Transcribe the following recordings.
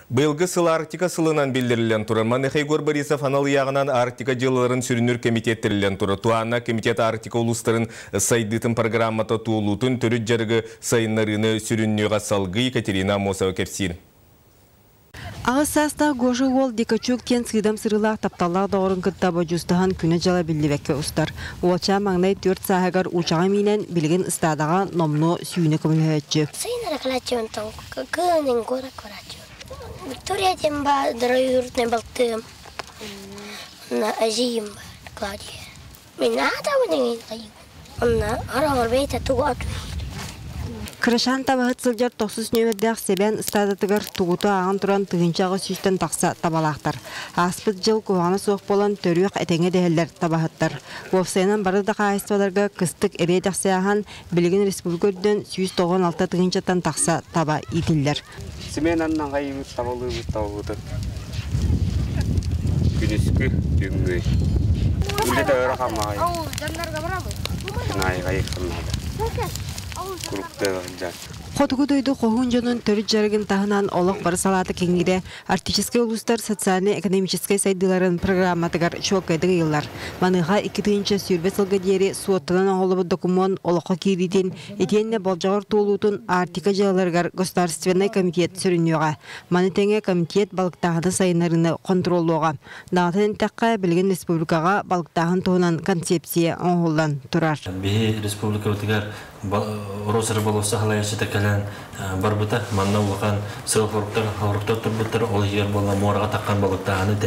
Быйылгы сыл Арктика сылынан биллэриллэн турар. Маныаха Егор Борисов анал ыйааҕынан Арктика дьыалаларын сүрүннүүр комитет тэриллэн турар. Туһааннаах комитет Арктика улуустарын сайдыытын программата туолуутун, төрүт дьарыгы сайыннарыыны сүрүннүөҕэ. Салгыы Екатерина Аммосова кэпсиир. 8 саастаах Гоша уол Дикачук диэн сыыдам сырыылаах тапталлаах доҕорун кытта бодьуустаһан күнэ-дьыла биллибэккэ устар. Уолчаан маҥнай 4 сааһыгар уучаҕа миинэн, билигин ыстаадаҕа номнуо сүүнэ көмөлөһөөччү. Сайыннара кэлээччибин кыынын куорат куорааччыбын. Виктория диэн баар дорогуурутунай балтыым. Онно эдьиийим баар Клавдия. Мин аатабын эҥин хайыыбын. Онно хороҕор бэйэтэ тугу атыылыыр. Кырашаан табаһыт сылдьар тохсус нүөмэрдээх Сэбээн ыстаадатыгар тугуту ааҕан туран 1800-тэн тахса табалаахтар. Ааспыт дьыл куһаҕана суох буолан төрүөх этэҥҥэ дэһэллэр табаһыттар. Уопсайынан бары да хаһаайыстыбаларга кыстык эриэ-дэхси ааһан, билигин республика үрдүнэн 196 тыһыынчаттан тахса таба иитиллэр. Сменаннан хайыыбыт, табалыыбыт, табабытын. Күнүскү, түүҥҥү. Үлэтэ өрө хамаҕай. Наайҕай хамнаада. Куруктыа сылдьан. Хотугу дойду хоһуун дьонун төрүт дьарыгын таһынан олох бары салаата кэҥиирэ Арктическай улуустар социальнай-экономическай сайдыыларын программатыгар чуолкайдык ыйыллар. Маныаха 2020 сылга диэри суоттанан оҥоһуллубут докумуон олоххо киириитин итиэннэ болдьоҕор туолуутун Арктика дьыалаларыгар Государственнай комитет сүрүннүөҕэ. Маны тэҥэ комитет балыктааһыны сайыннарыыны хонтуруоллуоҕа. Даҕатан эттэххэ, билигин республикаҕа балыктааһын туһунан концепция оҥоһуллан турар. Биһи республикабытыгар Росрыболовство салайааччыта кэлэн барбыта. Манна улахан сыал-соруктар турбуттар. Ол иһигэр буолла муораҕа таххан балыктааһыны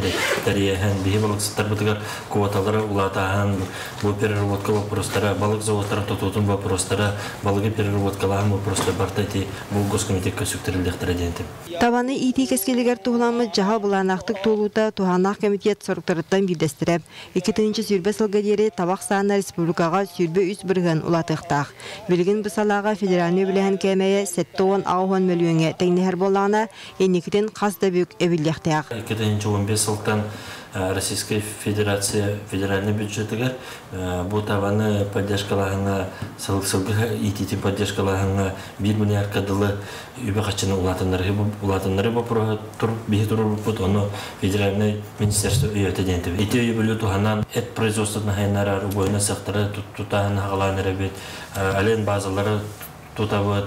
тэрийэһэн, биһи балыксыттарбытыгар квоталары улаатааһын, бу переработка вопростара, балык заводтарын тутуутун вопростара, балыгы переработкалааһын вопростар барыта ити бу госкомитекка сүктэриллиэхтэрэ диэн этим. Табаны иитии кэскилигэр туһуламмыт дьаһал былааннаахтык туолуута туһааннаах комитет соруктарыттан биирдэстэрэ. 2020 сылга диэри таба ахсаана республикаҕа 23% улаатыахтаах. Билигин бу салааҕа федеральнай үбүлээһин кээмэйэ 70-80 мөлүйүөҥҥэ тэҥнэһэр буоллаҕына, инникитин хас да бүк эбиллиэхтээх. 2015 сылтан Российскай Федерация федеральнай бюджетыгар бу табаны поддержкалааһыҥҥа сылгы иитиитин поддержкалааһыҥҥа 1 миллиардка дылы үбү-харчыны улаатыннарыы боппуруоһа биһи туруорбуппут, ону федеральнай министерство өйөөтө диэн этибит. Ити өйөбүлү туһанан эт производствотын хайыннарар убойна сыахтары тутааһын хаҕалаан эрэбит, ален базалары тутабыт,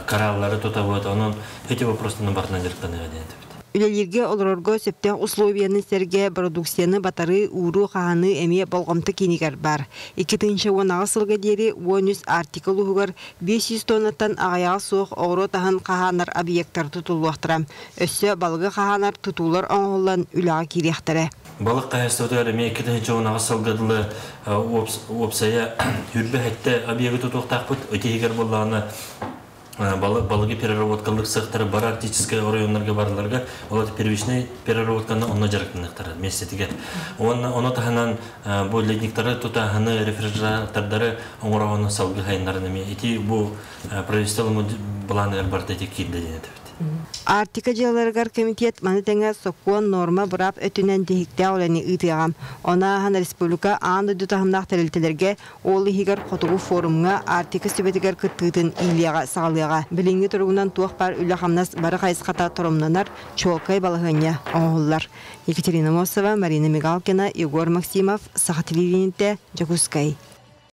кораллары тутабыт, онон эти вопростарын барытынан дьарыктаныаҕа диэн этибит. Үлэлииргэ олорорго сөптөөх условияны сэргэ продукцияны батарыы, ууруу-хаһаныы эмиэ болҕомто киинигэр баар. 2018 сылга диэри 13 Арктика улууһугар 500 тоннаттан аҕыйаҕа суох оҕуруот аһын хаһаанар объектар тутуллуохтара. Өссө балыгы хаһаанар тутуулар оҥоһуллан үлэҕэ киириэхтэрэ. Балык хаһаайыстыбатыгар эмиэ 2018 сылга дылы уопсайа 27 объегы тутуохтаахпыт. Ити иһигэр буоллаҕына балыгы переработкалыыр сыахтары бары арктическай оройуоннарга барыларга ол первичный переработканы онно дьарыктаныахтара миэстэтигэр. Уонна ону таһынан бу ледниктары тутааһыны, рефрижератордары оҥороҕону салгыы хайыннарын эмиэ ити бу правительство былааныгар барыта ити киирдэ диэн этэбит. Арктика дьыалаларыгар комитет маны тэҥэ сокуон, нуорма, быраап өттүнэн тиһиктээх үлэни ыытыаҕа. Ону ааһан республика аан дойду таһымнаах тэрилтэлэргэ, ол иһигэр Хотугу форумҥа Арктика сүбэтигэр кыттыытын иилиэҕэ-саҕалыаҕа. Билиҥҥи туругунан туох баар үлэ-хамнас бары хайысхата торумнанар, чуолкай балаһыанньа оҥоһуллар. Екатерина Мосова, Марина Мигалкина, Егор Максимов, Саха телевидениетэ, Дьокуускай.